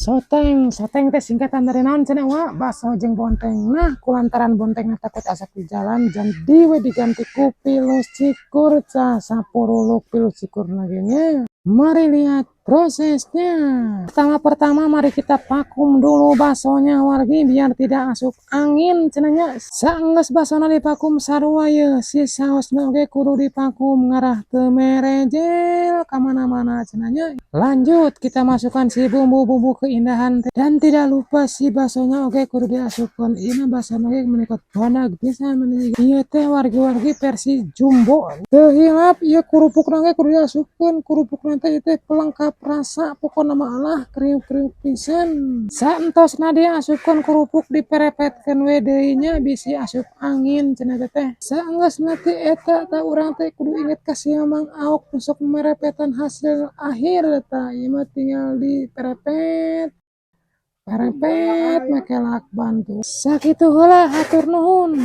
Soteng, soteng teh singkatan dari naon cenah, Wa? Baso jeung bonteng. Nah, kulantaran bontengna takut asak di jalan, jadi we diganti ku pilus cikur, cah sapuruluk pilus cikur lagi nya. Mari lihat prosesnya. Pertama-pertama mari kita vakum dulu basonya, wargi, biar tidak asup angin cenah nya. Saenggeus basona divakum sarua ye, si saosna oge kudu divakum ngarah teu merejel kamana-mana cenah nya. Lanjut kita masukkan si bumbu-bumbu keindahan dan tidak lupa si basonya oge kudu diasupkeun. Ieu mah basona oge meuni badag pisan meuni. Ieu teh, wargi-wargi, versi jumbo. Teu hilap ieu kerupukna oge kudu diasupkeun. Kerupukna teh ieu teh pelengkap rasa, pokona mah alah kriuk-kriuk pisan. Saentosna diasupkeun kerupuk, diperepetkeun we deui nya, bisi asup angin cenah teh. Saenggeusna ti eta tah, urang teh kudu inget ka si Mamang Aok nu sok merepetan hasil akhir. Tah, ieu mah tinggal diperepet perepet make lakban tuh. Sakitu heula, hatur nuhun.